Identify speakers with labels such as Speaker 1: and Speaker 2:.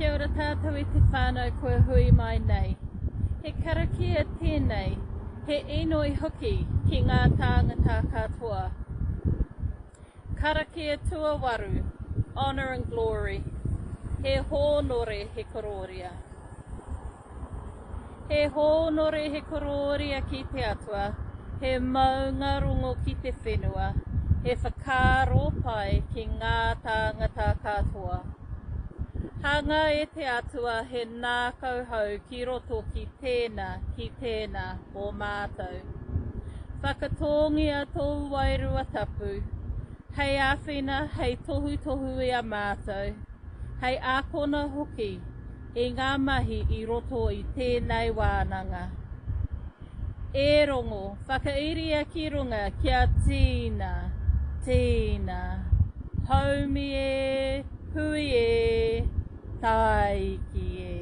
Speaker 1: Kia ora tātou e te whānau kua hui mai nei. He karakia tēnei, he inoi hoki ki ngā tāngata katoa. Karakia tuawaru, Honour and Glory, He hōnore he korōria. He hōnore he korōria ki te Atua, he maunga rongo ki te whenua, he whakaaro pai ki ngā tāngata katoa. Hanga e te Atua he nākau hou ki roto ki tēnā, ki tēnā o mātou. Whakatōngia tōu Wairua Tapu, hei āwhina, hei tohutohu i a mātou, hei ākona hoki i ngā mahi i roto i tēnei wānanga. E Rongo, whakairia ki runga kia tīna, tīna, haumi e, hui e, tāiki e.